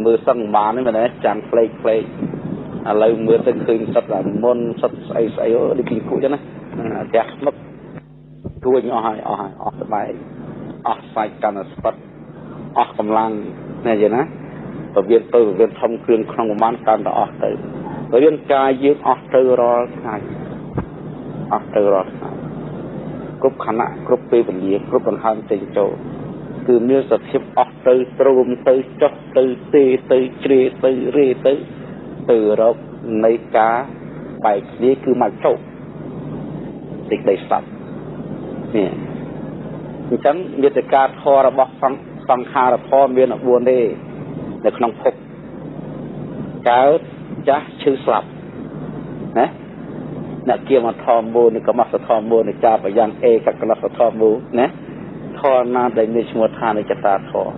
មើលសឹងបានហ្នឹងមែនទេចាំងផ្លេកផ្លេកឥឡូវមើលទៅឃើញសិតតែមុនសិតស្អីស្អីអូដូចពីគូចឹងណាផ្ទះស្មឹកទួញអស់ហើយអស់ហើយអស់ស្បែកអស់សាច់កាន់តែស្ពឹតអស់កម្លាំងនេះយល់ណាពវៀនទៅពវៀនធំគ្រឿងក្នុងប្រមាណកាន់តែអស់ទៅរាងកាយយើងអស់ទៅរាល់ថ្ងៃអស់ទៅរាល់ថ្ងៃគ្រប់ខណៈគ្រប់ពេលវេលាគ្រប់ដង្ហើមចេញចូលគឺមានសភាពអស់ទៅទ្រោមទៅចុះទៅទេទៅជ្រេទៅរេទៅទៅរកនៃការបែកគ្នាគឺមកជោគសេចក្តីស្លាប់នេះអញ្ចឹងមេត្តាធម៌របស់សង្ខារធម៌មាន4ទេនៅក្នុងភពកើតចាស់ឈឺស្លាប់ណាអ្នកគៀមធម៌មួយនេះកមសធម៌មួយនេះចាបយ៉ាងអេកកលសធម៌មួយណាធម៌ណាដែលមានឈ្មោះថានិច្ចតាធម៌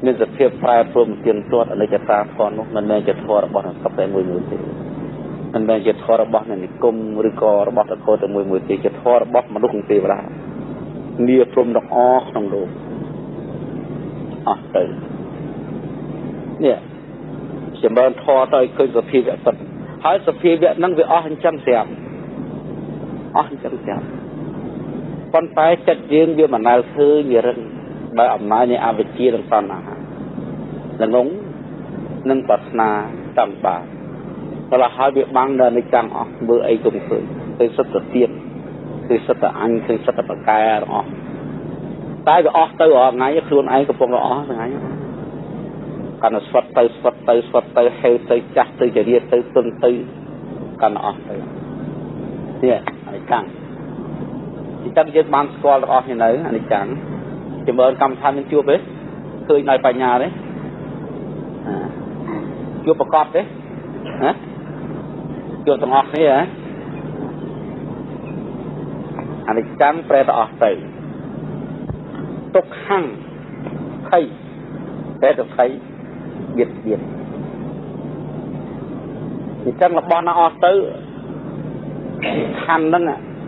មានសភាពប្រែប្រួលទៀងទាត់អនិច្ចតាធម៌នោះមិនមែនជាធម៌របស់សពតែមួយមួយទេមិនមែនជាធម៌របស់និគមឬក៏របស់តកោតែមួយមួយទេជាធម៌របស់មនុស្សនិងទេវតានាព្រំទាំងអស់ក្នុងលោកអស់ទៅនេះចម្រើនធម៌ទៅឲ្យឃើញសភាវៈពិតហើយសភាវៈហ្នឹងវាអស់អញ្ចឹងស្រាប់អស់អញ្ចឹងស្រាប់ប៉ុន្តែចិត្តយើងវាមិនដែលឃើញវារឹងដោយអំណាចនៃអវិជ្ជានិងតណ្ហាល្ងងនិងប្រាថ្នាចង់បានដល់ហើយវាបាំងនៅនិច្ចំអស់មើលអីក៏មិនឃើញឃើញសុទ្ធតែទៀតឃើញសុទ្ធតែអញឃើញសុទ្ធតែប្រកែទាំងអស់តែវាអស់ទៅរាល់ថ្ងៃខ្លួនឯងកំពុងតែអស់ថ្ងៃកាន់តែស្វិតទៅស្វិតទៅស្វិតទៅហេវទៅចាស់ទៅចរិយាទៅទុនទៅកាន់អស់ទៅនេះអនិច្ចំអញ្ចឹងយើងបានស្គាល់ទាំងអស់គ្នានៅអនិច្ចំចម្រើនកម្មដ្ឋានមានជួបទេឃើញដោយបញ្ញាទេជួបប្រកបទេណាជួបទាំងអស់គ្នាហ៎អនិច្ចំប្រែទៅអស់ទៅទុក្ខំភ័យប្រែទៅភ័យបៀតបៀនអញ្ចឹងរបស់ណាអស់ទៅខណ្ឌហ្នឹង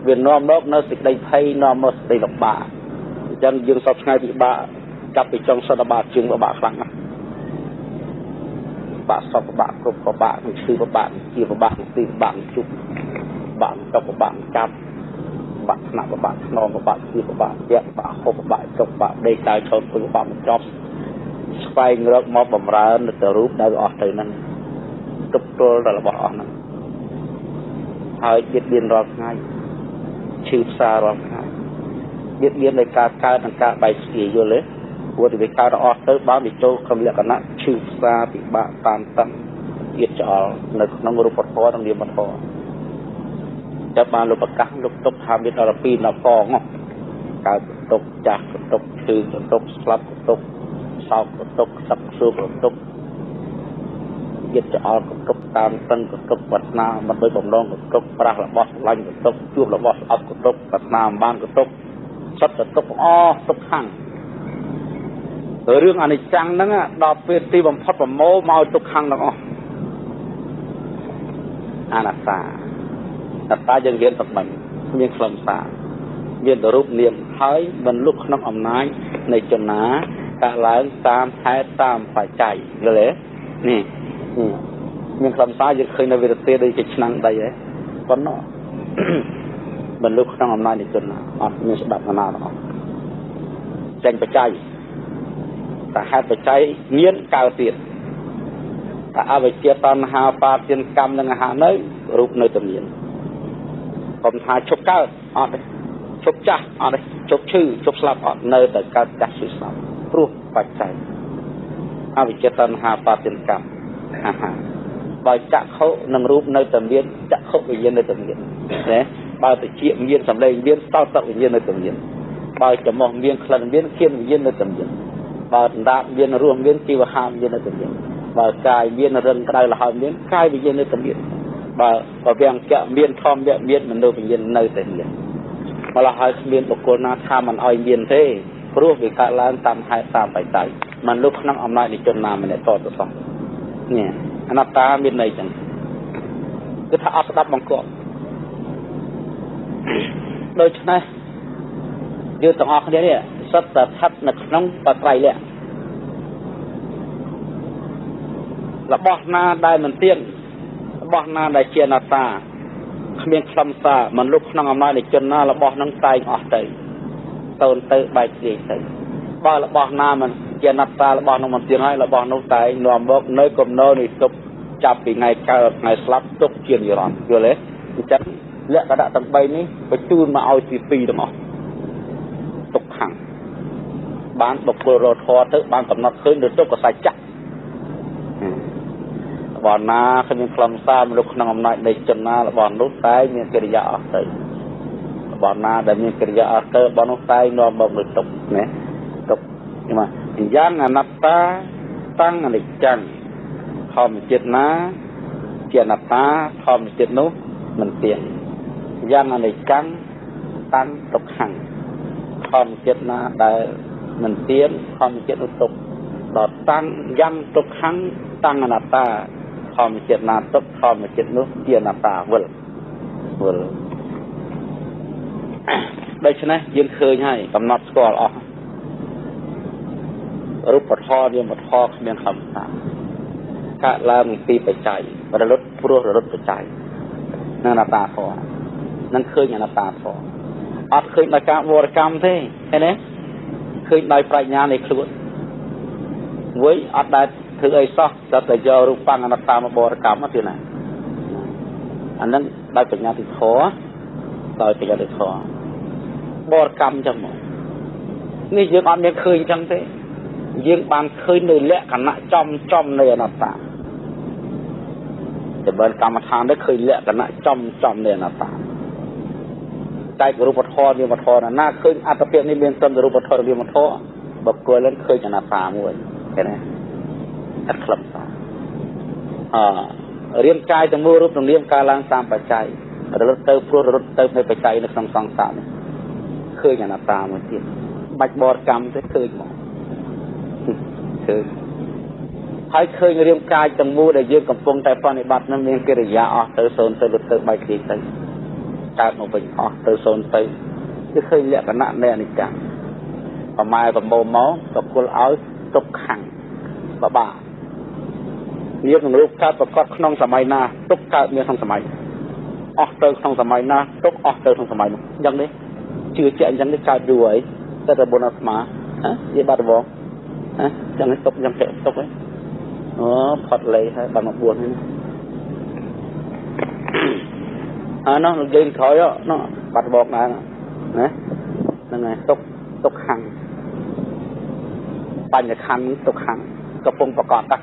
វានាំមកនៅសេចក្តីភ័យនាំមកសេចក្តីលំបាកអញ្ចឹងយើងសពថ្ងៃពិបាកចាប់ពីចុងសតបាជើងពិបាកខ្លាំងណាស់បាក់សពបាក់គ្រប់ពិបាកនឹងឈឺពិបាកជាពិបាកនឹងទីពិបាកនឹងជប់ពិបាកនឹងតពិបាកនឹងចាប់ពិបាកថ្នាក់ពិបាកខ្នងពិបាកជាពិបាកយៈពិបាកហូបពិបាកចុកពិបាកដេកដើរឈរអង្គុយពិបាកមិនចប់ស្វែងរកមកបំរើនៅទៅរូបដែលអស់ទៅហ្នឹងទប់ទល់ដល់របស់អស់ហ្នឹងហើយបៀតបៀនរាល់ថ្ងៃឈឺផ្សាររាល់ថ្ងៃបៀតបៀនដោយការកើតនិងការបែកស្គាយល់ទេព្រោះតែវាកើតអស់ទៅបានវាចូលក្នុងលក្ខណៈឈឺផ្សារពិបាកតានតឹងទៀតច្អល់នៅក្នុងរូបធម៌និងនាមធម៌ចាប់បានលោកប្រកាសលោកទុកថាមានដល់2ដល់កងកើតទុកចាស់ទុកឈឺទុកស្លាប់ទុកសោកទុកសឹកសួរទុកយិតច្អល់ទុកតាមតឹងទុកប្រាថ្នាមិនដូចបំណងទុកប្រាស់របស់ស្រឡាញ់ទុកជួបរបស់ស្អប់ទុកប្រាថ្នាមិនបានទុកសុទ្ធតែទុកអស់ទុកខាងរឿងអនិច្ចំហ្នឹងដល់ពេលទីបំផុតប្រមូលមកទុកខាងទាំងអស់អនត្តាអត្តាយើងរៀនទឹកមិញមានខ្លឹមសារមានរូបនាមហើយមិនលុបក្នុងអំណាចនៃជនណាកើតឡើងតាមហេតុតាមបច្ច័យយល់ទេនេះមានខ្លឹមសារយើងឃើញនៅវិរៈដូចជាឆ្នាំងដីហ៎ប៉ុណ្ណោះមិនលុបក្នុងអំណាចនៃជនណាអត់មានស្ដាប់ណាទាំងអស់ចេញបច្ច័យតែហេតុបច្ច័យមានកើតទៀតតែអវិជ្ជាតណ្ហាបាទានកម្មនិងអាហារនៅរូបនៅតែមានកុំថាឈប់កើតអត់ទេឈប់ចាស់អត់ទេឈប់ឈឺឈប់ស្លាប់អត់នៅតែកើតចាស់ឈឺស្លាប់ព្រោះបច្ច័យអវិជ្ជាតណ្ហាបាទានកម្មអាហារបើចក្ខុនិងរូបនៅតែមានចក្ខុវិញ្ញាណនៅតែមានណាបើតិចមានសម្លេងមានសោតវិញ្ញាណនៅតែមានបើច្រមុះមានក្លិនមានគៀនវិញ្ញាណនៅតែមានបើដណ្ដាបមានរសមានជីវហាមាននៅតែមានបើកាយមានរឹងក្តៅលហើយមានកាយវិញ្ញាណនៅតែមានបើពវាំងៈមានធម្មៈមានមនោវិញ្ញាណនៅតែមានម្ល៉េះហើយគ្មានបុគ្គលណាថាមិនឲ្យមានទេព្រោះវាកើតឡើងតាមហេតុតាមបច្ច័យមិនលុបក្នុងអំណាចនៃជនណាម្នាក់តទៅសោះនេះអនត្តាមានន័យចឹងគឺថាអត់ស្ដាប់បង្គាប់ដូច្នេះយើងទាំងអស់គ្នានេះសុទ្ធតែស្ថិតនៅក្នុងបត្រៃលក្ខ របស់ណាដែលមិនទៀងរបស់ណាដែលជាអនត្តាគ្មានខ្លឹមសារមិនលុបក្នុងអំណាចនៃជនណារបស់នឹងតែងអស់ទៅតូនទៅបែកធ្លាយទៅបើរបស់ណាមិនជាអនត្តារបស់នោះមិនទៀងហើយរបស់នោះតែងនាំមកនៅគំនរនៃទុក្ខចាប់ពីថ្ងៃកើតថ្ងៃស្លាប់ទុក្ខជានិរន្តរ៍យល់ទេអញ្ចឹងលក្ខណៈទាំង3នេះបញ្ជូនមកឲ្យទី2ទាំងអស់ទុក្ខំបានបុគ្គលរធរទៅបានកំណត់ឃើញនៅទុក្ខសច្ចៈរបស់ណាគ្មានខ្លឹមសារមនុស្សក្នុងអំណាចនៃជនណារបស់នោះតែមានកិរិយាអស់ទៅរបស់ណាដែលមានកិរិយាអស់ទៅរបស់នោះតែនាំមកនៅទុក្ខណាទុក្ខមកយ៉ាងអនត្តាតាំងអនិច្ចំធម្មជាតិណាជាអនត្តាធម្មជាតិនោះមិនទៀងយ៉ាងអនិច្ចំតាំងទុក្ខំធម្មជាតិណាដែលមិនទៀងធម្មជាតិនោះទុក្ខដល់តាំងយ៉ាងទុក្ខំតាំងអនត្តាធម្មជាតិណាទុក្ខធម្មជាតិនោះជាអនត្តាវិលវិលដូច្នេះយើងឃើញហើយកំណត់ស្គាល់អស់រូបធម៌នាមធម៌គ្មានខ្លឹមសារកើតឡើងពីបច្ច័យរលត់ព្រោះរលត់បច្ច័យនឹងអនត្តាធម៌នឹងឃើញអនត្តាធម៌អត់ឃើញដោយការបរិកម្មទេឃើញទេឃើញដោយប្រាជ្ញានៃខ្លួនមួយអត់ដែលធ្វើអីសោះតែតែយករូបអនត្តាមកបរិកម្មទៀតណាអានឹងដោយបញ្ញាទិធម៌ដោយបញ្ញាទិធម៌បរិកម្មចឹងមកនេះយើងអត់មានឃើញចឹងទេយើងបានឃើញនៅលក្ខណៈចំចំនៃអនត្តាតែបើកម្មដ្ឋាននេះឃើញលក្ខណៈចំចំនៃអនត្តាតែរូបធម៌នាមធម៌ណាឃើញអត្តភាពនេះមានត្រឹមតែរូបធម៌នាមធម៌បុគ្គលនឹងឃើញអនត្តាមួយឃើញទេអត់ខ្លឹមសាររាងកាយទាំងមូលរូបនិងនាមកើតឡើងតាមបច្ច័យរលត់ទៅព្រោះរលត់ទៅនៃបច្ច័យនៅក្នុងសង្សារនេះឃើញអនត្តាមួយទៀតបាច់បរិកម្មទេឃើញមកឃើញហើយឃើញរាងកាយទាំងមូលដែលយើងកំពុងតែប្រតិបត្តិនឹងមានកិរិយាអស់ទៅសូន្យទៅលត់ទៅបែកគ្នាទៅកើតមកវិញអស់ទៅសូន្យទៅគឺឃើញលក្ខណៈនៃអនិច្ចំប្រម៉ែប្រមោមកប្រគល់ឲ្យទុក្ខំបបានាមនឹងរូបកើតប្រកបក្នុងសម័យណាទុក្ខកើតមានក្នុងសម័យអស់ទៅក្នុងសម័យណាទុក្ខអស់ទៅក្នុងសម័យនោះអញ្ចឹងនេះជឿជាក់អញ្ចឹងនេះកើតយូរហើយតែតែបុណ្យអាត្មាហ៎និយាយបាត់របងហ៎អញ្ចឹងនេះទុក្ខអញ្ចឹងទុក្ខហ៎អូផុតលេហើយបានមក4ហើយណាអានោះនិយាយក្រោយនោះបាត់បងដែរណាហ្នឹងហើយទុក្ខទុក្ខំបញ្ញខណ្ឌទុក្ខំកំពុងប្រកបតា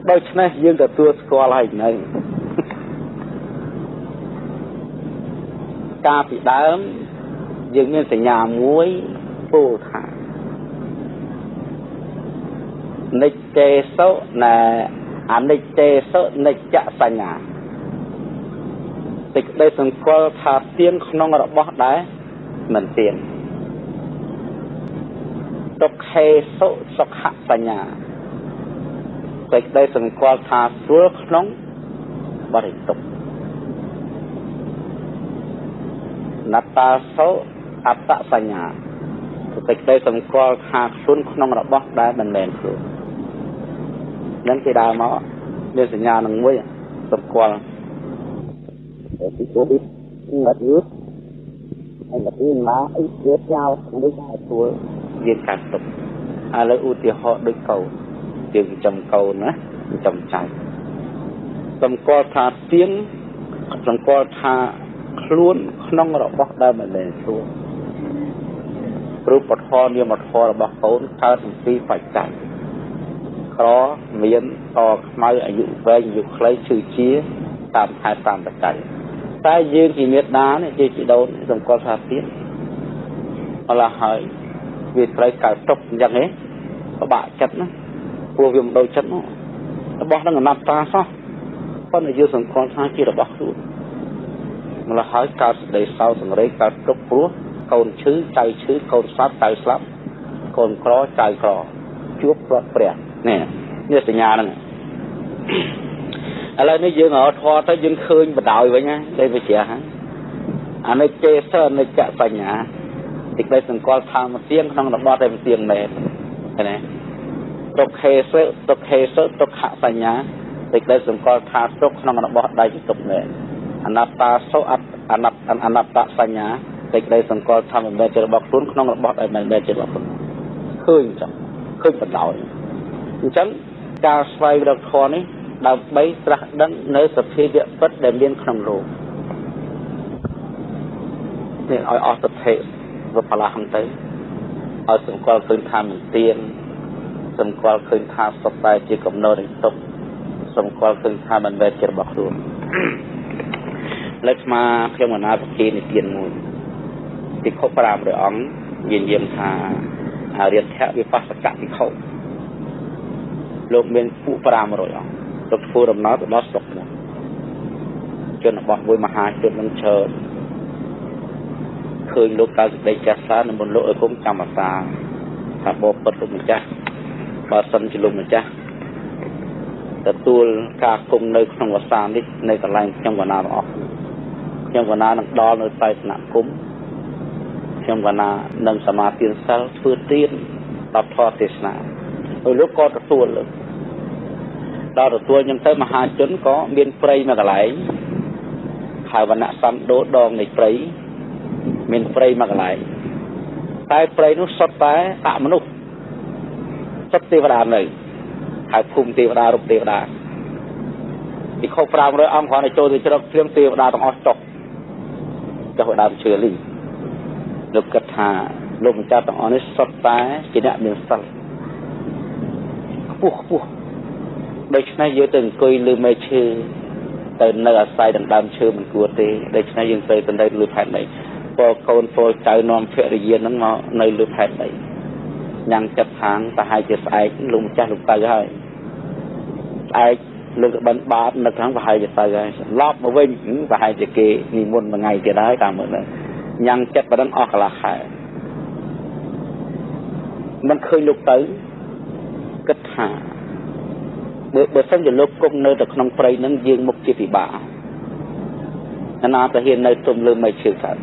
ដូច្នេះយើងទទួលស្គាល់ហើយនៅកាលពីដើមយើងមានសញ្ញាមួយពោលថានិច្ចេសុណែអនិច្ចេសុនិច្ចសញ្ញាសេចក្តីសង្កល់ថាទៀងក្នុងរបស់ដែរមិនទៀងទុក្ខេសុសុខសញ្ញាសេចក្តីសង្កល់ថាស្រួលក្នុងបរិទុក្ខនត្តាសុអត្តសញ្ញាសេចក្តីសង្កល់ថាខ្លួនក្នុងរបស់ដែលមិនមែនខ្លួននឹងគេដើរមកមានសញ្ញានឹងមួយសង្កល់ពីព្រោះវាអត់យឺតហើយទៅមកអីទៀតចោលនេះតែទួលយើងកាត់ទុកឥឡូវឧទាហរណ៍ដូចកូនយើងចិញ្ចឹមកូនណាចិញ្ចឹមចៅសម្គាល់ថាទៀងសម្គាល់ថាខ្លួនក្នុងរបស់ដែលមិនមែនខ្លួនរូបធម៌នាមធម៌របស់កូនកើតអំពីបច្ច័យក្រមានតខ្មៅអាយុវែងអាយុខ្លីឈឺជាតាមហេតុតាមបច្ច័យតែយើងជាមេដានេះជាជីដូនសម្គាល់ថាទៀតអល់ហើយវាត្រូវកើតទុកអញ្ចឹងហ៎ពិបាកចិត្តណាព្រោះវាមិនដូចចិត្តនោះរបស់នឹងអនត្តាសោះប៉ុន្តែយើងសម្គាល់ថាជារបស់ខ្លួនម្ល៉េះហើយកើតសេចក្តីសោកសង្រេងកើតទុកព្រោះកូនឈឺចៅឈឺកូនស្លាប់ចៅស្លាប់កូនក្រចៅក្រជួបប្រត់ព្រះនេះនេះសញ្ញាហ្នឹងឥឡូវនេះយើងរកធម៌ទៅយើងឃើញបដ ாய் វិញណាដូចវិជ្ជាហ្នឹងអនិច្ចេសអនិច្ចសញ្ញាសេចក្តីសង្កល់ថាមកទៀងក្នុងរបត់តែមិនទៀងមែនឃើញទេ ទុក្ខេសទុក្ខេសទុក្ខសញ្ញាសេចក្តីសម្គាល់ថាទុក្ខក្នុងរបស់ដែលជាទុក្ខមែនអនត្តាសោអនត្អនត្តសញ្ញាសេចក្តីសម្គាល់ថាមិនមែនជារបស់ខ្លួនក្នុងរបស់ដែលមិនមែនជារបស់ខ្លួនឃើញចឹងឃើញបណ្ដោយអញ្ចឹងការស្វែងរកធម៌នេះដើម្បីត្រាស់ដឹងនៅសភាវៈពិតដែលមានក្នុងលោកនេះឲ្យអស់សតិវិបលាស់ហ្នឹងទៅឲ្យសម្គាល់ឃើញថាមិនទៀងសម្គាល់ឃើញថាសុទ្ធតែជាកំណត់នៃទុក្ខសម្គាល់ឃើញថាមិនមែនជារបស់ខ្លួនលើកស្មាខ្ញុំអនាបគិនិទានមួយភិក្ខុ500អង្គមានយាមថាអរិយធវិបស្សកភិក្ខុលោកមានពួក500អង្គលោកធ្វើដំណើរទៅដល់ស្រុកមួយជនបទមួយមហាជននឹងច្រើនឃើញលោកកើតសេចក្តីចាស់សានិមន្តលោកឲ្យគង់ចាំអាសាថាបបិទ្ធលោកម្ចាស់បើសិនជាលោកម្ចាស់ទទួលការគង់នៅក្នុងវស្សានេះនៅកន្លែងខ្ញុំកណាទាំងអស់ខ្ញុំកណានឹងដល់នៅសាសនគមខ្ញុំកណានឹងសមាទានសិលធ្វើទានដល់ធម៌ទេសនាហើយលោកក៏ទទួលដល់ទទួលខ្ញុំទៅមហាជនក៏មានព្រៃមួយកន្លែងហៅវណ្ណៈសន្តោដងនៃព្រៃមានព្រៃមួយកន្លែងតែព្រៃនោះសុទ្ធតែអមនុស្សសុទ្ធទេវតានៅហៅភូមិទេវតារូបទេវតាភិក្ខុ500អង្គគ្រាន់តែចូលទៅជ្រកព្រាមទេវតាទាំងអស់ចុះដើមឈើលីងលោកគិតថាលោកម្ចាស់ទាំងអស់នេះសុទ្ធតែជាអ្នកមានសិលខ្ពស់ខ្ពស់ដូច្នេះយើងទៅអង្គុយលើមែកឈើទៅនៅអាស្រ័យដណ្ដើមឈើមិនគួរទេដូច្នេះយើងត្រូវទៅនៅលើផែនដីពលកូនពលចៅនាំភរិយានឹងមកនៅលើផែនដីញ៉ាំងចិត្តខាងប្រហែលជាស្អែកលោកម្ចាស់លោកទៅហើយស្អែកលោកបិណ្ឌបាតនៅខាងប្រហែលជាទៅហើយស្លប់មកវិញប្រហែលជាគេនិមន្តមួយថ្ងៃទៀតហើយតាមមើលញ៉ាំងចិត្តប៉ណ្ណឹងអស់កន្លះខែមិនឃើញលោកទៅគិតថាបើសិនជាលោកគង់នៅតែក្នុងព្រៃហ្នឹងយើងមុខជាពិបាកណាទៅហ៊ាននៅទុំលើមេឈើកើត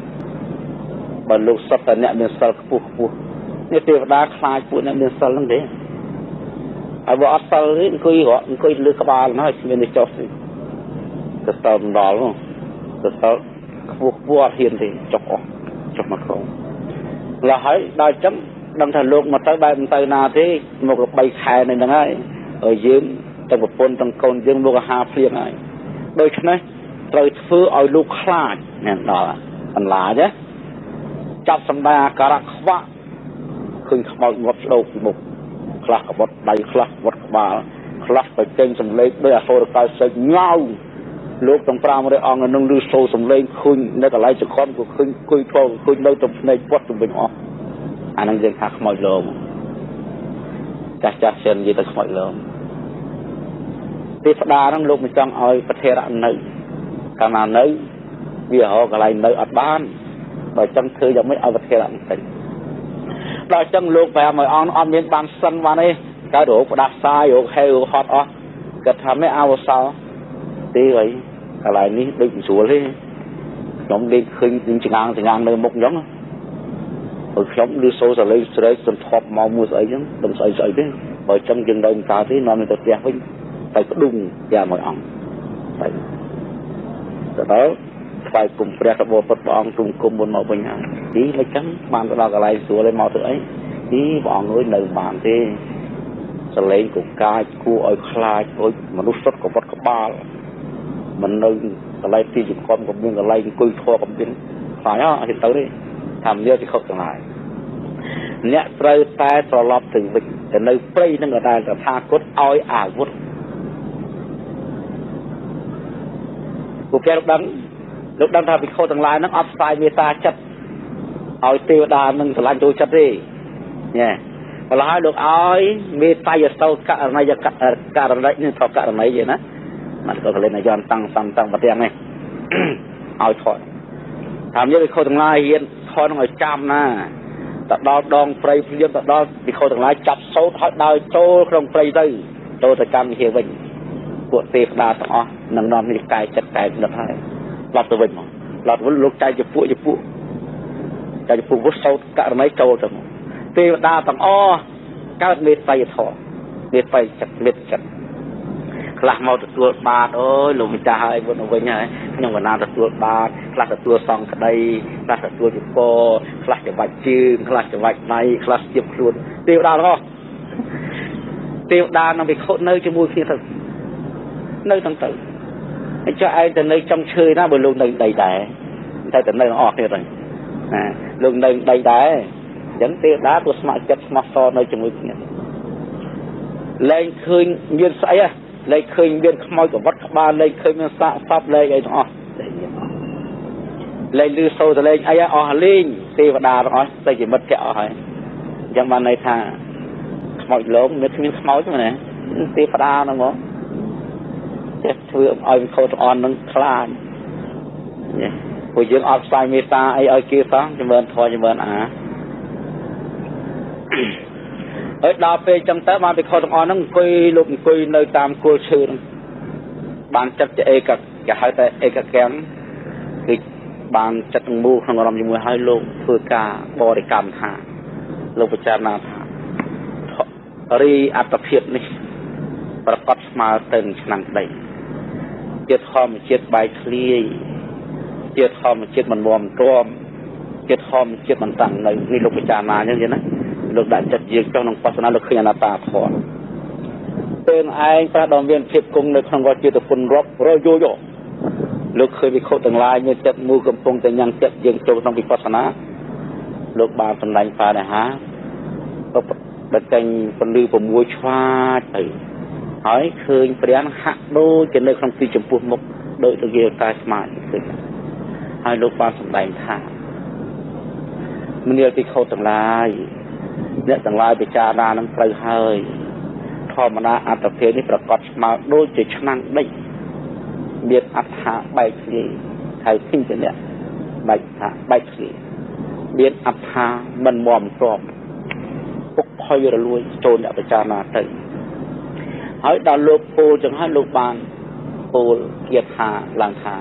បើលោកសុទ្ធតែអ្នកមានសិលខ្ពស់ខ្ពស់នេះទេវតាខ្លាចពួកអ្នកមានសិលហ្នឹងទេហើយបើអត់សិលទេអង្គុយរកអង្គុយលើក្បាលហ្នឹងហើយគ្មានទៅចុះទេទៅសិលមិនដល់នោះទៅសិលខ្ពស់ខ្ពស់អត់ហ៊ានទេចុះអស់ចុះមកក្រោមឡើយហើយដល់អញ្ចឹងដឹងថាលោកមកទៅបែបមិនទៅណាទេមក3ខែនៅហ្នឹងហើយហើយយើងទាំងប្រពន្ធទាំងកូនយើងមកអាហារភ្លៀងហើយដូច្នេះត្រូវធ្វើឲ្យលោកខ្លាចណែដល់បន្លាចណាចាប់សម្ដែងអាការៈខ្វាក់ឃើញខ្មោចងាប់ឆ្ដោកពីមុខខ្លះកបត់ដៃខ្លះកបត់ក្បាលខ្លះទៅចេញសំឡេងដោយអសូរកាយសេចងៅលោកទាំង500អង្គនឹងឮសូរសំឡេងឃើញនៅកន្លែងសង្ឃមក៏ឃើញគុយធរឃើញនៅទំភ្នែកពាត់ជំវិញអស់អានឹងយើងថាខ្មោចលោមចាស់ចាស់សិននិយាយទៅខ្មោចលោមទេវតាហ្នឹងលោកមិនចង់ឲ្យប្រធេរៈនៅកាលណានៅវារកកន្លែងនៅអត់បានបើចង់ធ្វើយ៉ាងម៉េចឲ្យប្រធេរៈបន្តិចដល់អញ្ចឹងលោក500អង្គអត់មានបានសិនបានទេកើតរោគផ្ដាសាយរោគហេវរោគហត់អស់គាត់ថាមិនអវសោទេអីកន្លែងនេះដូចមិនស្រួលទេខ្ញុំលេងឃើញចងាងចងាងនៅមុខអញ្ចឹងហើយខ្ញុំឮសូរសលេងស្រែកសន្ធាប់មកមួយស្អីចឹងដឹងស្អីស្អីទេបើអញ្ចឹងយើងនៅមិនកើតទេនាំទៅផ្ទះវិញទៅក្ដុង500អង្គទៅដល់ថ្វាយគុំព្រះតបពុទ្ធព្រះអង្គទូលគុំមុនមកវិញហើយទីមិនចឹងបានទៅដល់កន្លែងស្រួលហើយមកធ្វើអីទីព្រះអង្គអើយនៅបានទេសលេងកកាចគួរឲ្យខ្លាចដូចមនុស្សសុទ្ធកវត្តក្បាលមិននៅកន្លែងទីចង្គមក៏មានកន្លែងអង្គុយធေါ်ក៏មានខ្លាចអត់ទៅទេថាមានទីខុសទាំងឡាយអ្នកត្រូវតែត្រឡប់ទៅវិញទៅនៅព្រៃនឹងក៏ដែលតថាគតឲ្យអាវុធពួកគេដឹងលោកដឹងថាភិក្ខុទាំងឡាយហ្នឹងអត់ផ្សាយមេត្តាចិត្តឲ្យទេវតានឹងស្រឡាញ់ចូលចិត្តទេញ៉ែម្ល៉េះហើយលោកឲ្យមេត្តាយសោករណីយករណីនេះថករណីទេណាមកក៏កលេនយន្តតាំងសំតាំងប្រទាំងនេះឲ្យថតថាមានភិក្ខុទាំងឡាយហ៊ានថតនឹងឲ្យចាំណាទៅដល់ដងព្រៃភ្លាមទៅដល់ភិក្ខុទាំងឡាយចាប់សោតឲ្យដើរចូលក្នុងព្រៃទៅចូលទៅកម្មវិធីវិញពួកទេវតាទាំងអស់នឹងនាំនេះកាយចិត្តកាយនឹកហើយឡប់ទៅវិញមកឡប់វិញលោកចែកជាពួកជាពួកចែកជាពួកវុសោតករណីចូលទៅមកទេវតាទាំងអស់កើតមេត្តាធម៌ មេបៃចិត្តមេចិត្តខ្លះមកទទួលបាតអូយលោកម្ចាស់ហើយវត្តវិញហើយខ្ញុំកណាទទួលបាតខ្លះទទួលសង្ឃក្តីខ្លះទទួលជពខ្លះច្បាច់ជើងខ្លះច្បាច់ដៃខ្លះជៀបខ្លួនទេវតាទាំងអស់ទេវតានឹងវិខុនៅជាមួយគ្នាទៅនៅទាំងទៅអញ្ចឹងឯងទៅនៅចុងឈើណាបើលោកនៅដីដែរតែទៅនៅអស់គ្នាទៅណាលោកនៅដីដែរអញ្ចឹងទេវតាទោះស្ម័គ្រចិត្តស្មោះសរនៅជាមួយគ្នាលែងឃើញមានស្អីហ៎លែងឃើញមានខ្មោចកវត្តក្បាលលែងឃើញមានសាកសពលែងអីទាំងអស់លែងមានអស់លែងលឺសូរលែងអីអស់លេងទេវតាទាំងអស់ទៅជាមិត្តភក្តិអស់ហើយអញ្ចឹងបានន័យថាខ្មោចលោកមានគ្មានខ្មោចទេណាទេវតាហ្នឹងមកចេះធ្វើឲ្យខោទាំងអស់ហ្នឹងខ្លាចព្រោះយើងអត់ផ្សាយមេត្តាអីឲ្យគេសោះចម្រើនធម៌ចម្រើនអាហើយដល់ពេលចឹងទៅបានពិខុទាំងអស់ហ្នឹងអង្គុយលោកអង្គុយនៅតាមគល់ឈើហ្នឹងបានចិត្តជាឯកគេហៅតែឯកកម្មគឺបានចិត្តទាំងមូលក្នុងអារម្មណ៍ជាមួយហើយលោកធ្វើការបរិកម្មថាលោកពិចារណាថារីអត្តភាពនេះប្រកបស្មើទៅនឹងឆ្នាំក្តីជាធម្មជាតិបែកធ្លាយជាធម្មជាតិមិនមាំទ្រាំជាធម្មជាតិមិនតាំងនៅនេះលោកពិចារណាអញ្ចឹងណាលោកដាក់ចិត្តយើងចុះក្នុងបស្សនាលោកឃើញអនត្តាធម៌ពេលឯងប្រាស់ដល់មានភាពគង់នៅក្នុងវត្តចេតពុនរាប់រយយោយោលោកឃើញវិខុទាំងឡាយមានចិត្តមូលកំពុងតែញ៉ាំងចិត្តយើងចូលក្នុងវិបស្សនាលោកបានសម្ដែងបញ្ហាបចេញពន្លឺ6ឆ្វាចទៅហើយឃើញព្រះហាក់ដូចជានៅក្នុងទីចំពោះមុខដូចទៅគេតែស្មានឃើញហើយលោកបានសម្ដែងថាមនាលភិក្ខុទាំងឡាយអ្នកទាំងឡាយពិចារណានឹងត្រូវហើយធម្មតាអត្តភាពនេះប្រកបស្មើដូចជាឆ្នាំងដេញមានអត្ថាបែកធ្លាយហើយឃើញជាអ្នកបែកថាបែកធ្លាយមានអត្ថាមិនមាំទ្រាំពុកផុយរលួយចូលអ្នកពិចារណាទៅហើយដល់លោកពោលចឹងហើយលោកបានពោលគាថាឡើងថា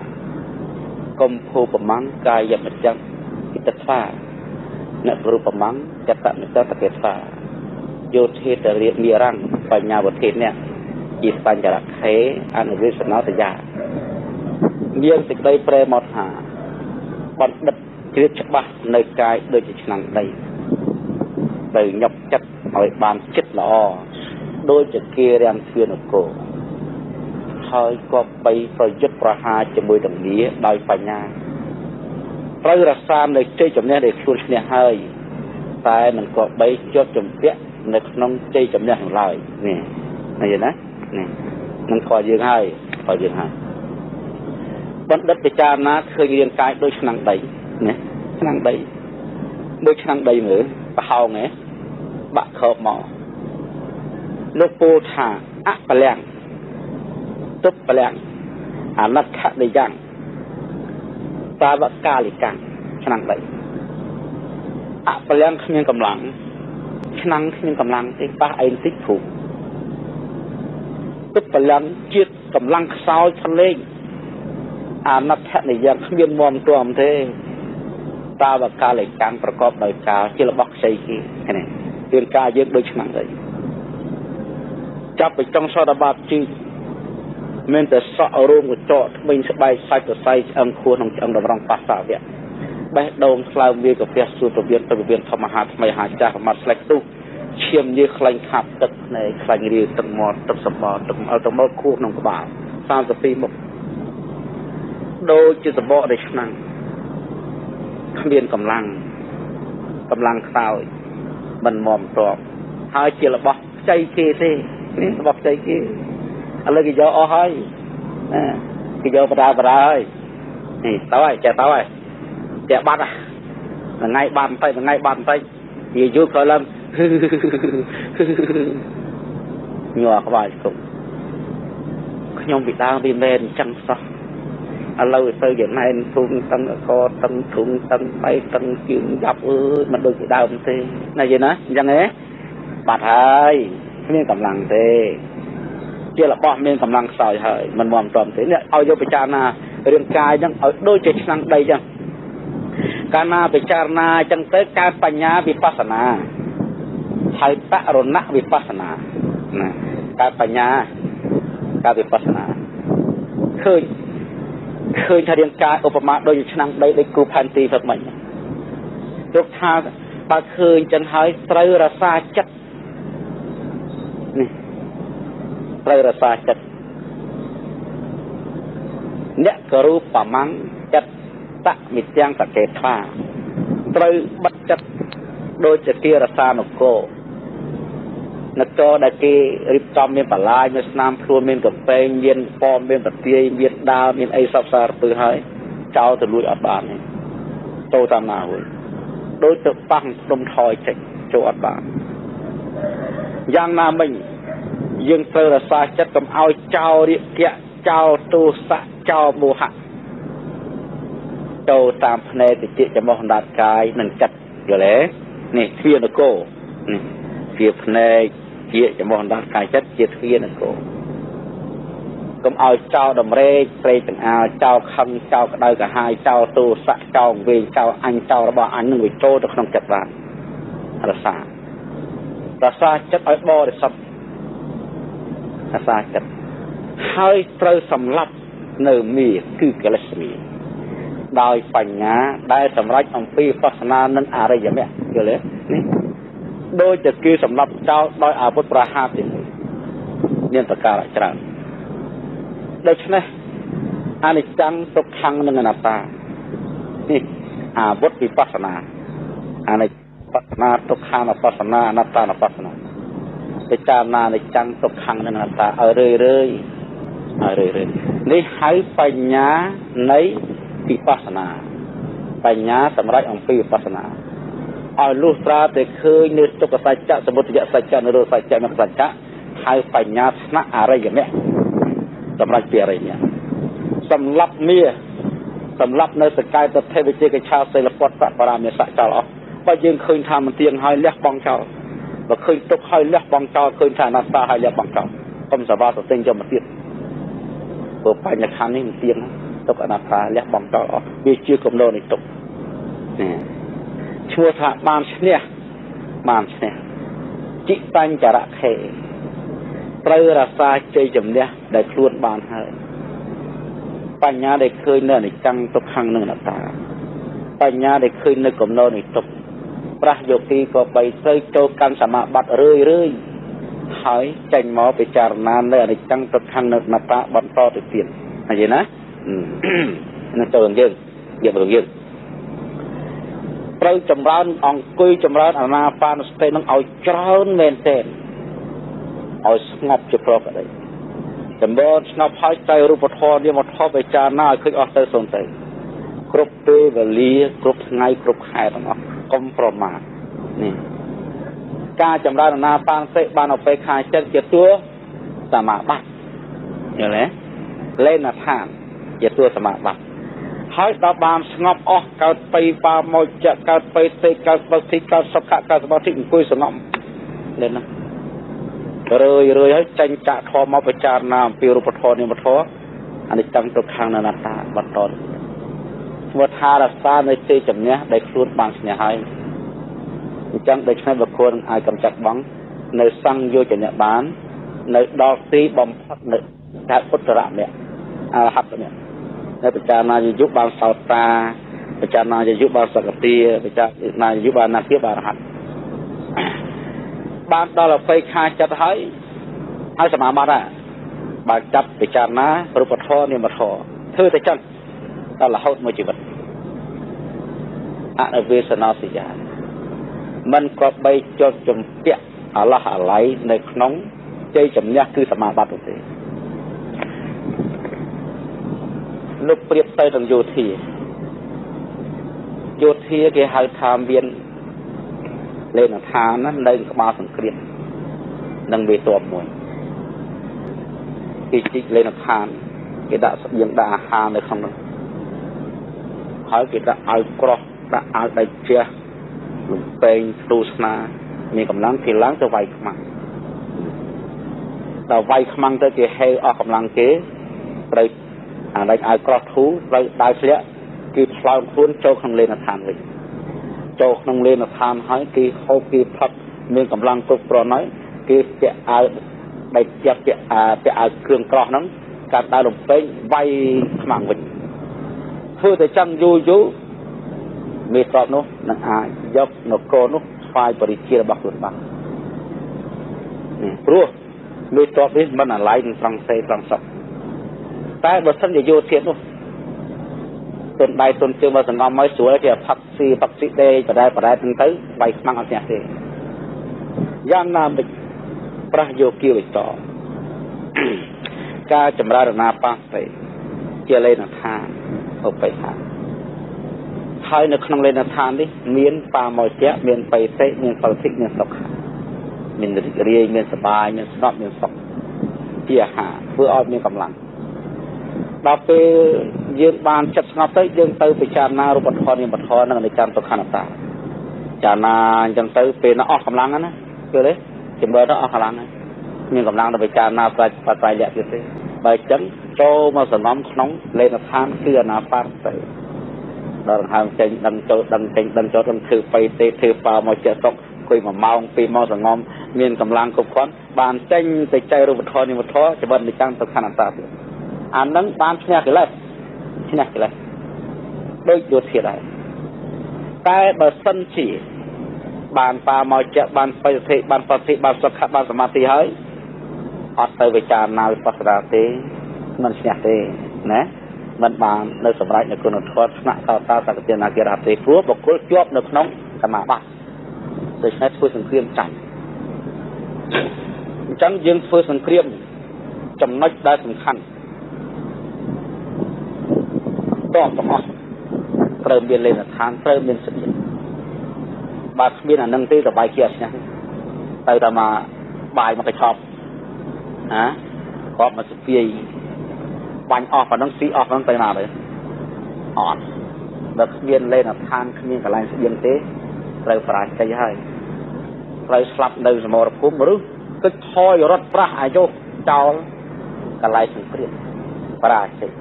កំភោប្រមាំងកាយមច្ចៈិតត្វាអ្នករូបមង្ចតមិតតកេត្វាយោធេតរិនិរੰបញ្ញាវធេអ្នកជាបញ្ចរខេអនុវិសណតយាមានសេចក្តីប្រែមកថាបណ្ឌិតជ្រាបច្បាស់នៅកាយដូចជាឆ្នាំងដីទៅញាប់ចិត្តឲ្យបានចិត្តល្អដូចជាគេរាំងទ្វារនគរហើយក៏បីប្រយុទ្ធប្រហារជាមួយនឹងនាដោយបញ្ញាត្រូវរក្សានៅជ័យជំនះដែលខ្លួនឈ្នះហើយតែមិនក៏បីជាប់ជំពាក់នៅក្នុងជ័យជំនះនោះឡើយនេះឃើញទេណានេះនឹងខយើងហើយខយើងហើយបណ្ឌិតពិចារណាឃើញរាងកាយដូចឆ្នាំងដីណាឆ្នាំងដីដូចឆ្នាំងដីមើលប្រហោងហ៎បាក់ខោបមកលោកពោលថាអបលាំងទុបលាំងអនត្ថនិយ៉ាងតាវកាលិកាំងឆ្នាំងដីអបលាំងគ្មានកម្លាំងឆ្នាំងគ្មានកម្លាំងទេប៉ះឯងតិចព្រុសទុបលាំងជាតិកម្លាំងខ្សោយផ្លេងអនត្ថនិយ៉ាងគ្មានមាំទ្រាំទេតាវកាលិកាំងប្រកបដោយកាលជារបស់ខ្ចីគេនេះរាងកាយយើងដូចឆ្នាំងដីចាប់ไปចុងសតបាបជីមានតែសក់រោមកញ្ចក់ថ្មិញស្បែកសាច់សរសៃឆ្អឹងខួរក្នុងឆ្អឹងតម្រង់ប៉ះសាវៈបេះដូងថ្លើមវាកាពះសួរពវៀនទៅពវៀនធម្មហាថ្មីហាចាស់ប្រមាត់ស្លេកទុះឈាមញើសខ្លាញ់ខាប់ទឹកភ្នែកខ្លាញ់រាវទឹកមាត់ទឹកសម្បល់ទឹកអល់ទៅមកខួរក្នុងក្បាល32មុខដូចជាសបកនៃឆ្នាំងគ្មានកម្លាំងកម្លាំងខ្សោយមិនមាំទ្រាំហើយជារបស់ខ្ចីគេទេនេះរបស់ខ្ចីគេឥឡូវគេយកអស់ហើយណាគេយកបដាបដាហើយនេះទៅហើយចេះទៅហើយចេះបាត់ហ្នឹងថ្ងៃបាត់បន្តិចថ្ងៃបាត់បន្តិចនិយាយយូរក្រោយឡើងញ័រក្បាលគុំខ្ញុំពីដើមពីមែនអញ្ចឹងសោះឥឡូវទៅយ៉ាងណែនធុងតឹងកតឹងធុងតឹងដៃតឹងជើងយ៉ាប់អើយមិនដូចពីដើមទេណាយល់ណាអញ្ចឹងហ៎បាត់ហើយគ្មានកម្លាំងទេជារបស់មានកម្លាំងខ្សោយហើយមិនមាំទ្រាំទេនេះឲ្យយកពិចារណារាងកាយហ្នឹងឲ្យដូចជាឆ្នាំងដីចឹងកាលណាពិចារណាចឹងទៅកើតបញ្ញាវិបស្សនាហើយតរណវិបស្សនា ណាកើតបញ្ញាកើតវិបស្សនាឃើញថារាងកាយឧបមាដូចជាឆ្នាំងដីដូចគូផែនទីផឹកមិញទុកថាបើឃើញចឹងហើយត្រូវរក្សាចិត្តនេះត្រូវរក្សាចិត្តអ្នកករូបមੰចិត្តតមិទាំងសកេថាត្រូវបិទចិត្តដូចជាគេរក្សានគរនគរដែលគេរៀបចំមានបន្លាយមានស្នាមភ្លួនមានកំពែងមានប៉មមានប្រទាយមានដាវមានអីសពសារពើហើយចោលទៅលួចអត់បានទេចូលតាមណារួចដូចទៅប៉ះភ្នំថយចេញចូលអត់បានយ៉ាងណាមិញយើងត្រូវរក្សាចិត្តកុំឲ្យចោលរាគៈចោលទោសៈចោលមោហៈចូលតាមភ្នែកតិចចំោះអណ្ដាតកាយនិងចិត្តយល់ទេនេះទ្វានគរនេះជាភ្នែកជាចំោះអណ្ដាតកាយចិត្តជាទ្វានគរកុំឲ្យចោលតម្រេកព្រេកទាំងអាលចោលខឹងចោលក្តៅក្រហាយចោលទោសៈចោលវែងចោលអញចោលរបស់អញនឹងវាចូលទៅក្នុងចិត្តបានរក្សាចិត្តឲ្យបរិសុទ្ធរក្សាចិត្តហើយត្រូវសម្លាប់នៅមាគឺកិលេសមាដោយបញ្ញាដែលសម្រេចអំពីវិបស្សនានិងអរិយមគ្គយល់ទេនេះដូចជាគេសម្លាប់ចោលដោយអាវុធប្រហារទីមួយមានប្រការច្រើនដូច្នេះអនិច្ចំទុក្ខំនិងអនត្តានេះអាវុធវិបស្សនាអនិច្បស្សនាទុក្ខានុបស្សនាអនត្តានុបស្សនាពិចារណាអនិច្ចំទុក្ខំនិងអនត្តាឲ្យរឿយរឿយឲ្យរឿយរឿយនេះហៅបញ្ញានៃវិបស្សនាបញ្ញាសម្រេចអំពីវិបស្សនាឲ្យលុះត្រាតែឃើញនៅទុក្ខសច្ចៈសមុទយសច្ចៈនិរោធសច្ចៈមគ្គសច្ចៈហៅបញ្ញាថ្នាក់អរិយមគ្គសម្រាប់ពីអរិយមគ្គសម្លាប់មាសម្លាប់នៅសកាយតថេវិជាកឆាសិលពតបរាមេសៈចោលអស់បើយើងឃើញថាមិនទៀងហើយលះបង់ចោលបើឃើញទុក្ខហើយលះបង់ចោលឃើញថាអនត្តាហើយលះបង់ចោលកុំសវ៉ាសទិញយកមកទៀតព្រោះបញ្ញខណ្ឌនេះមិនទៀងទុក្ខអនត្តាលះបង់ចោលអស់វាជាគំនរនៃទុក្ខនេះឈ្មោះថាបានឈ្នះបានឈ្នះจิបញ្ចរខេត្រូវរក្សាជ័យជំនះដែលខ្លួនបានហើយបញ្ញាដែលឃើញនៅអនិច្ចំទុក្ខំនិងអនត្តាបញ្ញាដែលឃើញនៅគំនរនៃទុក្ខប្រាស់យោគីក៏បីត្រូវចូលកម្មសមាបត្តិរឿយរឿយហើយចេញមកពិចារណានៅអនិច្ចំទុក្ខំនិងអនត្តាបន្តទៅទៀតឃើញទេណានឹងចូលយើងយកមកយើងត្រូវចម្រើនអង្គុយចម្រើនអានាបានសតិនឹងឲ្យច្រើនមែនទែនឲ្យស្ងប់ជាប្រកដីចម្រើនស្ងប់ហើយតែរូបធម៌នាមធម៌ពិចារណាឲ្យឃើញអស់ទៅសូន្យទៅគ្រប់ពេលវេលាគ្រប់ថ្ងៃគ្រប់ខែទាំងអស់កុំប្រមាទនេះការចម្រើនអានាបានសតិបានឧបេក្ខាចិត្តជាតួសមាបត្តិយល់ទេលេនឋានជាតួសមាបត្តិហើយដល់បានស្ងប់អស់កើតបៃបាមោចៈកើតបៃទេកើតបសិកើតសុខៈកើតសមាធិអង្គុយស្ងប់លេនណារឿយរឿយហើយចេញចាក់ធម៌មកពិចារណាអំពីរូបធម៌នាមធម៌អនិច្ចំទុក្ខំអនត្តាបន្តស្មថារក្សានៅជ័យជំនះដែលខ្លួនបានឈ្នះហើយអញ្ចឹងដូច្នេះបុគ្គលនឹងអាចកម្ចាត់បងនៅសង្យោជនៈបាននៅដល់ទីបំផុតនៅថាពុទ្ធរមៈអរហត្តមៈនៅពិចារណាយុបានសោតាពិចារណាយុបានសកតិពិចារណាយុបានណាគាបានរហត្តបានដល់អបិខាចិត្តហើយហើយសមាបត្តិដែរបើចាប់ពិចារណារូបធម៌នាមធម៌ធ្វើតែចឹងដល់រហូតមួយជីវិតអនុវេសនាសិយាមិនក៏បីចុចជំពាក់អឡោះអាល័យនៅក្នុងជ័យជំនះគឺសមាបត្តិទេលោកប្រៀបទៅនឹងយោធាយោធាគេហៅថាមានលេនឋានណានៅក្បាលសង្គ្រាមនិងវេទមមួយគេជីកលេនឋានគេដាក់ស្បៀងដាក់អាហារនៅក្នុងនោះហើយគេដាក់អាវក្រោះដាក់អាវដៃជះលំពេងធ្នូស្នាមានកម្លាំងគេឡើងទៅវាយខ្មាំងដល់វាយខ្មាំងទៅគេហេវអស់កម្លាំងគេត្រូវអាដៃអាវក្រោះធូត្រូវដាវធ្លាក់គេផ្លោងខ្លួនចូលក្នុងលេនឋានវិញចូលក្នុងលេនឋានហើយគេហូបគេផឹកមានកម្លាំងគ្រប់គ្រាន់ហើយគេពាក់អាវ បែកជាពាក់ពាក់អាវគ្រឿងក្រោះហ្នឹងកាត់ដើរលំពេងវាយខ្មាំងវិញធ្វើតែចឹងយូរយូរមេតបនោះនឹងអាចយកនគរនោះថ្វាយបរិជារបស់ខ្លួនបានព្រោះមេតបនេះមិនអាល័យនឹងត្រង់សេត្រង់សុខតែបើសិនជាយោធានោះទុនដៃទុនជើងមកសង្ងំឲ្យស្រួលគេផឹកស៊ីផឹកស៊ីដេកបដែបដែហ្នឹងទៅវាយខ្មាំងអត់ស្ទះទេយ៉ាងណាមិចប្រះយោគាវិតការចម្រើនអាណាបាសតិជាលេនឋានឧបេហាហើយនៅក្នុងលេនឋាននេះមានបាមោចៈមានបេតិមានសលធិមានសុខមានរីករាយមានសប្បាយមានស្ងប់មានសុខជាអាហារធ្វើឲ្យមានកម្លាំងដល់ពេលយើងបានចិត្តស្ងប់ទៅយើងទៅពិចារណារូបធម៌នាមធម៌និងអនិច្ចំទុក្ខអនត្តាចារណាអញ្ចឹងទៅពេលនោះអស់កម្លាំងណាយល់ទេជំរឿននោះអស់កម្លាំងហើយមានកម្លាំងទៅពិចារណាប្រាជ្ញាត្រៃលក្ខទៀតទេបើអញ្ចឹងចូលមកសំណំក្នុងលេនឋានគឺអនាបាសតិដល់ដង្ហើមចេញដឹងចូលដឹងចេញដឹងចូលដឹងធ្វើបៃទេធ្វើបាមកជាសុខអង្គុយ1ម៉ោង2ម៉ោងសងំមានកម្លាំងគ្រប់គ្រាន់បានចេញទៅចែករូបធម៌និមធម៌ច្បិតនិចាំទៅខណ្ឌអន្តទៀតអានឹងបានឈ្នះកិលេសឈ្នះកិលេសដូចយោធាដែរតែបើសិនជាបានបាមកជាបានបរិទ្ធិបានបរិទ្ធិបានសុខៈបានសមាធិហើយអត់ទៅវិចារណាវិបស្សនាទេមិនឈ្នះទេណាមិនបាននៅសម្រេចនៅគុណធម៌ថ្នាក់តតាសកទានាគារទេព្រោះបុគ្គលជាប់នៅក្នុងសមាបត្តិដូច្នេះធ្វើសង្គ្រាមចាញ់អញ្ចឹងយើងធ្វើសង្គ្រាមចំណុចដែលសំខាន់តបទាំងអស់ត្រូវមានលេនឋានត្រូវមានសញ្ញាបើគ្មានអានឹងទេសบายជាអត់ឈ្នះទៅតែមកបាយមកកញ្ឆប់ណាគាត់មកស្ពាយបាញ់អស់ប៉ុណ្ណឹងស៊ីអស់ប៉ុណ្ណឹងទៅណាទៅអត់បើគ្មានលេនឋានគ្មានកន្លែងស្បៀងទេត្រូវបរាជ័យហើយត្រូវស្លាប់នៅសមរភូមិឬគិតថយរត់ប្រាស់អាយុចោលកន្លែងសង្គ្រាមបរាជ័យ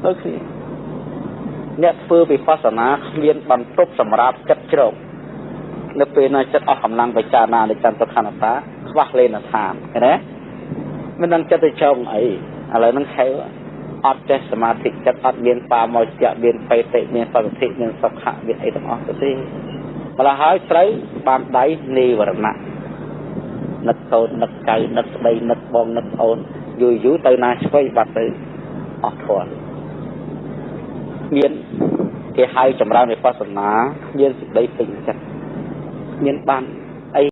ដូចគ្នាអ្នកធ្វើវិបស្សនាគ្មានបន្ទប់សម្រាប់ចិត្តជ្រកនៅពេលណាចិត្តអស់កម្លាំងពិចារណានៃចន្ទខណ្ឌតាខ្វះលេនឋានឃើញទេមិនដឹងចិត្តទៅចងអីឥឡូវហ្នឹងខែអត់ចេះសមាធិចិត្តអត់មានបាមោចៈមានបេតិមានសតិមានសុខៈមានអីទាំងអស់ទៅទេម្ល៉េះហើយត្រូវបានដៃនិវរណៈនឹកកូននឹកចៅនឹកស្ដីនឹកបងនឹកអូនយូរយូរទៅណាឆ្វេងបាត់ទៅអស់ធម៌មានគេហៅចម្រើនវិបស្សនាមានសេចក្តីពេញចិត្តមានបានអី